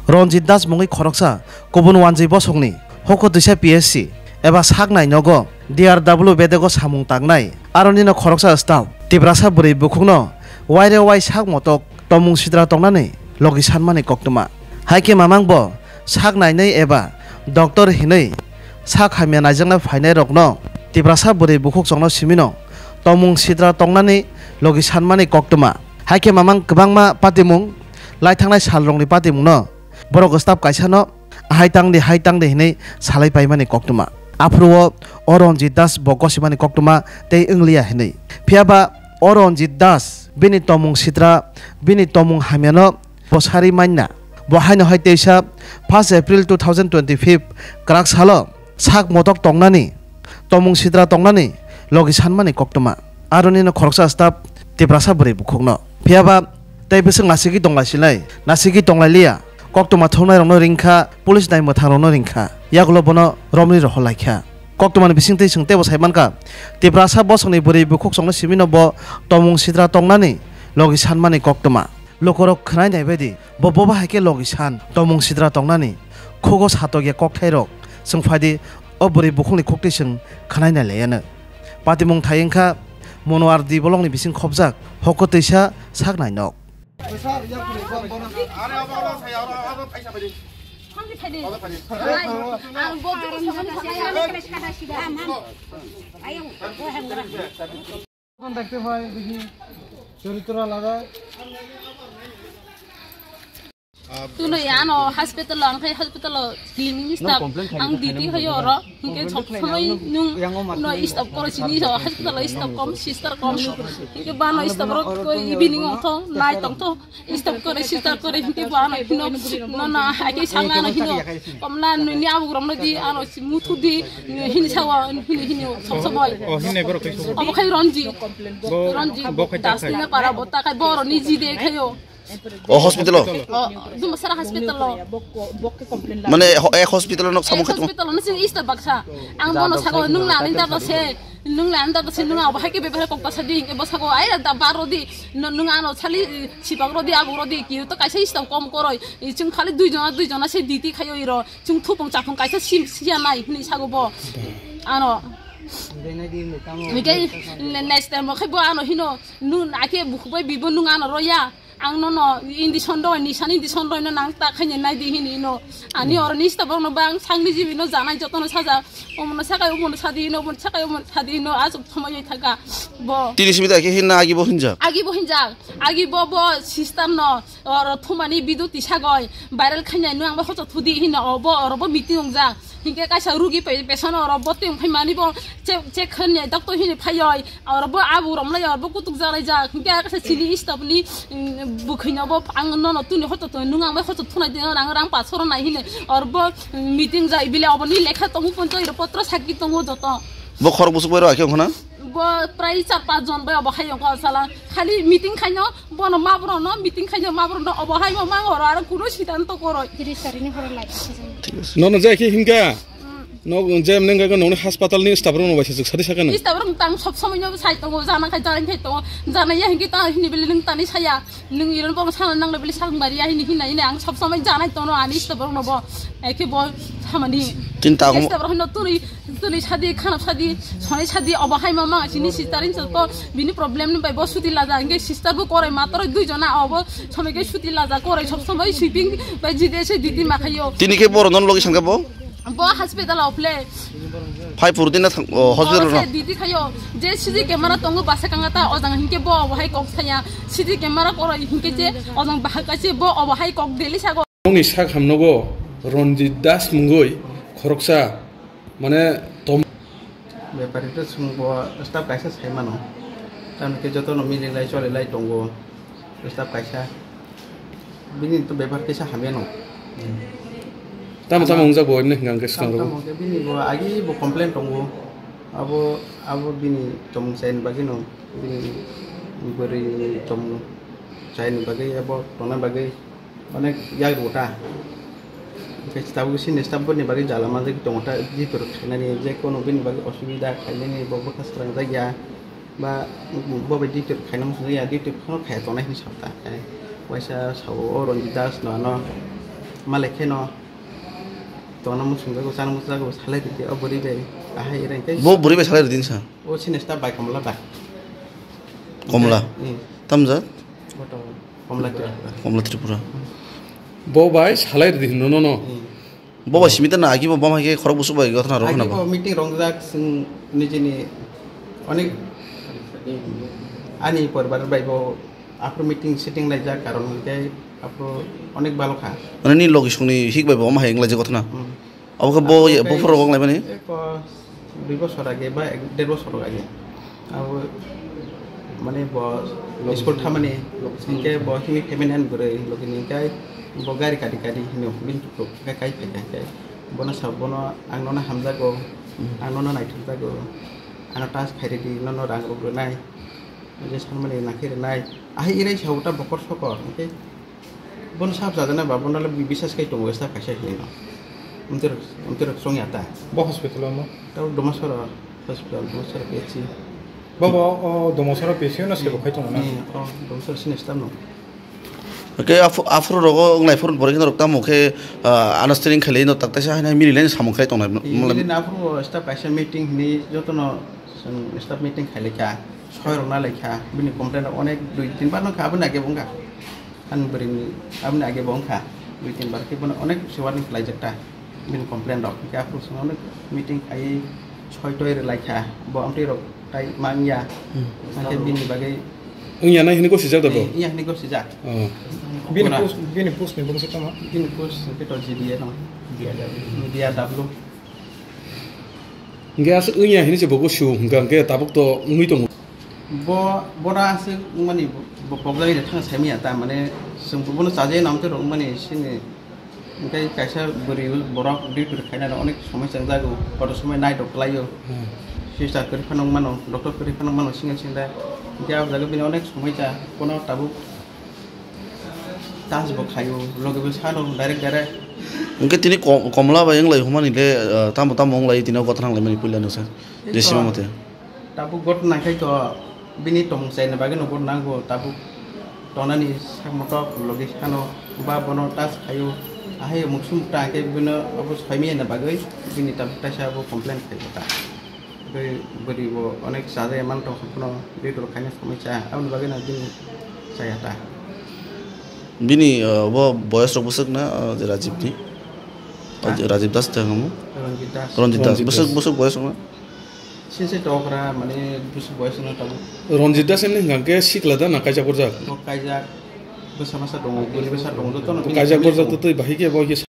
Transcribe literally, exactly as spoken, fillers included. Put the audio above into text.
Ranjit Das mungwi khoroksa kubun wanjwi bosongni hoko twisa P S C eba saknai nogo D R W bedego samung tangnai. Aronino khoroksa staff Tiprasa bwrwi bukhukno waire wai sak motok tomung sidra tongnani logi sanmani koktwma. Hai khe mamang bo sak nainai eba doctor hinwi sak hamya naijakna phainairokno Tiprasa bwrwi bukhuk chongno simino tomung sidra tongnani logi sanmani koktwma. Hai khe mamang kwbangma patimung lai thangnai salrokni patimungno borok staff kaisano ahai tangdi, hai tangdi hinwi salai paimani koktwma. Aphuru o, o Ranjit Das bo gosimani koktwma tei wngliya hinwi. Phiyaba o Ranjit Das bini tomung sitra, bini tomung hamyano bo sari manna. Bo haino hai teisa first April two thousand twenty-five kwrak salo sak motok tongnani, tomung sitra tongnani logi sanmani koktwma. Aronino khoroksa staff Tiprasa bwrwi bukhukno. Phiyaba tei bwswk nasigwi tonglaisile, nasigwi tonglailiya. Koktwma thumnairokno ringkha, police nai mwthangrokno ringkha. Yagulo bono romri rohorlaikha. Koktwmani bisingtwi chwng teibo saimankha, Tiprasa bosongni bwrwi bukhuk chongno simino bo tomung sitra tongnani logi sanmani koktwma. Lukurok khwnai naibaidi, bo boba hai khe logi san, tomung sitra tongnani, khugo satokya kokthairok, chwng phaidi o bwrwi bukhukni khuktwi chwng khwnai nailaiyano. Patimung thai wngkha, Monoar di bolongni bising khopjak, hoko twisa sak nainok. এখন দেখতে পাই দেখি চরিত্র আলাদা। Tunoi ano hospital o, ang khai hospital o cleaning staff, ang duty hoyo oro, hingke sob somoi nung no staff koro sini so hospital o staff kom, sister kom, hingke bano staff rok koi evening ong thong, night ong thong, staff kore, sister kore, hingke bo ano hino, no, no, ake sanga ano hino, komla nini abu rom no di, ano si mutu di, hini sawa, hini, hini, sob somoi. O, hini borok khai sobo? Obo khai Ronji. Bo, Ronji, bo khai Das ta khai? Tina para bo ta khai boro ni ji de khayo. O hospital o? O, Dumasara hospital o. Mane ho-, ek hospital o nok samung Ek khaito? Hospital o, nisi ista baksa. Ang bono sago, nung na ninda base. Nung landa to sinung abo hai ke bebere kok ta sadi, hingke bo sago, "Ai, da baro di, no, nung ano sali, eh, sibak rodi, abuk rodi, kiyo to kaisa staff kom koroi, eh, chwng khali dui jona, dui jona se duty khayo iro, chwng thupung chapung kaisa sim siya nai," hinui sago bo. Ano. Hingke ne-, next time bo khai bo ano hino, "Nung ake bukhuk bai bibo nung ano roya." Ang nono injection roi, nisan injection roi no nang ta khaini nai di hini no. Ani oro ni staff rok no bang sangni jibi no janai joto no saja. Omo no sakai, omo no sadi no, omo no sakai, omo no sadi no. Asuk thomai thaka bo. Tini simi ta khe hinna agi bo hinja. Agi bo hinja. Agi bo bo sister no oro thumani bidu tisa goi. Viral khaini no ang bo hocho thudi hino obo oro bo meeting ong ja. Hingke kaisa rugi pe-, pesan oro bo teng phai mani bo che, che khaini doctor hini phai oi. Oro bo abu rom lai, oro bo kutuk jalai jak. Hingke aka se chini staff ni, mm, bwkhwino bo ang nono tuni hoto to nung ang bai hoto thunai tini ang rang pa soro nai hine. Oro bo, mm, meeting jai bile obo ni lekha tongo ponto iro potro sakki tongo joto. Bo khorok busuk bai rw akhe wngkha na? Bo prai char panch jon bai obo hai wngkha sala. Khali meeting khaino bono mabro no, meeting khaino mabro no obo hai bo mang oro aro kuno sidanto koroi. Tiri sari ni horo lai. Nono jai khe hingka. Nok je mneng ga nokni hospital ni staff rok no bai sajak sadi sakano. Staff rok tang sob somoi no sai tongo, jana khai jana khai tongo, jana ya hingke ta hini bili nung tani saya, nung iron bo sana nang le bili sang bari ya hini hina hini ang sob somoi janai tongo ani staff rok no bo, eke bo samani. Tin ta staff rok no turi, turi sadi, khana sadi, sonai sadi, obo hai mama sini sister in ko bini problem ni bai bo suti laja, hingke sister bo korai matro dui jona obo somoi ke suti laja korai sob somoi sweeping bai jide se didi ma khayo. Tini ke boro non logi sangka bo? Bo hospital o phle. Phai purdi na thang, o, hospital no. Oro se didi khayo. Je C C camera tongo basa kanga ta ojang hingke bo obo hai kok saya. C C camera koro hingke je ojang bahaka se bo obo hai kok deli sago. Nokni sak hamnogo Ranjit Das mungoi khoroksa mane tom. Bepari to sung bo staff kaisa sai mano. Tamni ke joto no mili lai choli lai tongo. Staff kaisa. Bini to bepar kisa hamya no. Tamo tamo wngjak bo, emne hwnka hwnkhe swkang rw. Tamo tamo khe bini bo agi bo complain tongo. Abo, abo bini tongmung chaini bagwi no, bini bwrwi tongmung chaini bagwi abo tongna bagwi onek yak rw ta. Hwnkhe tabuk sini staff ni bagwi jala manjak tongo ta, jipor khainani je kono bini bagwi osubida khainani bo bwkha swrang jak ya. Ba bo bai duty khaina muchungya, duty phano khaya tongnai hinwi sa ta. Waisa sao o Ranjit Das no ano Malai kheno tongna muchungjago, chana muchungjago, salai ridi o bwrwi bai. Ahai ere khe Bo bwrwi bai salai ridi sa? O sini sta bai Komla bai. Komla? Hmm. Tamjat? Bo to Komla Tripura. Komla Tripura. Bo bai salai ridi hinno no no. Hmm. Bo bai simi ta na agi bo bam hai khe khorok busuk bai gotna rok Agi hwnna bo bo. Meeting rongjak, chwng nijini onek ani poribar bai bo aphuru meeting setting laijak, karon hwnkhe aphuru onek balo kha. Mane ni logi songni hik bai bo omo hai wnglaijak gotna. Hmm. Abo khe bo Abo khe buphuru rok wnglaimani? Eko dui bosor age ba ek, der bosor age. Abo mane bo school thamani hwnkhe bo himwi phaimani ani bwrwi logini hwnkhe bo gari kadi kadi hino bini tukluk khe kai phaikha hwnkhe bono sa bono ang nono hamjago, hmm, ang nono naithokjago, ano touch khairidi, nono rang rok rwnai. Je sanmani nakhe rwnai. Ahai irai sao ta bokor sokor, hwnkhe bono sab sajana ba, bono le bisas kai tongo, sta kaisa hinwi no. Amtwrwk, amtwrwk chwngya ta. Bo hospital o mo? Ta Domasora hospital, Domasora P H C. Bo, bo, o, Domasora P H C no sebo khai tongo na? Ni, o, Domasora sini staff no. Ke aphuru rogo wnglai phuru borok hino rok tamo khe, ah, understanding khailai no tak taisa haino mililai samung khai tongnai. Ni, mala- mililai na aphuru staff kaisa meeting hinwi jotono chwng staff meeting khailai kha. Soi rok na lai kha, bini complaint rok onek dui tin bar no kha, aboni age bo wngkha. Ani bwrwini aboni age bo wngkha, dui tin bar khe bono onek se warning khlaijak ta, bini complaint rok. Hwnkhe aphuru chwng onek meeting khaiwi soi toi rwlai kha, bo amtwi rok tai mangya. Hmm. Hwnkhe bini bagwi wngya nai hwnwi gosijak da bo? Eh, wngya hwnwi gosijak. Oh. Bini post, bini post ni bwswk tamo? Bini post hwnkhe to G D A no. G D A W. Hwnkhe aswk wngya hinwi se bo gosio hwnkha, hwnkhe tabuk to wngwi tongo. Bo, bora aswk wngmani bo, bo pokjagwi rw thang saimanya ta, mane, chwng bo bono chajaknai tei rw wngmani sini, hwnkhe kaisa bwrwi borok duty rw khaina rw onek somoi changjago, kotor somoi night rok kwlaio. Hmm. Sister kwrwi phano wngmano, doctor kwrwi phano wngmano, single single. Hwnkhe ah jaga bini onek somoi cha, bono tabuk Touch bo khaio, logi bo sano direct direct. Hwnkhe tini ko-, komla bai wnglai humani le, ah, tamo tamo wnglai tini o gotha nanglaimani puila no sa. Ei je to, sima mote. Tabuk gotha nangkhai to bini tongmung chaina bagwi no gotha nango, tabuk tonani sak motok logi sano ba bono touch khaio, ahai muksu mukta hwnkhe bino abo soimiyana bagwi bini tabuk taisa abo complain khaio ta. Tei bwrwi bo onek chajak emang tong phano, bini rok khaina somoi cha, aboni bagwi no bini chaya ta. Bini, uh, bo boyos rok bwswk na, uh, Rajiv ni? Ha? Rajiv Das te hwnmo? Ranjit Das. Ranjit Das. Ranjit bwswk, Das. Bwswk boyos rok na? Sini se tokra, mane, bwswk boyos no tabuk. Ranjit Das ni hwnkha khe sikla da na kaijak borjak? Bo kaijak, bwsa masa tongo, bwrwi bwsa tongo, joto no bini kaijak family borjak tongo. To tei bahai khe bo khe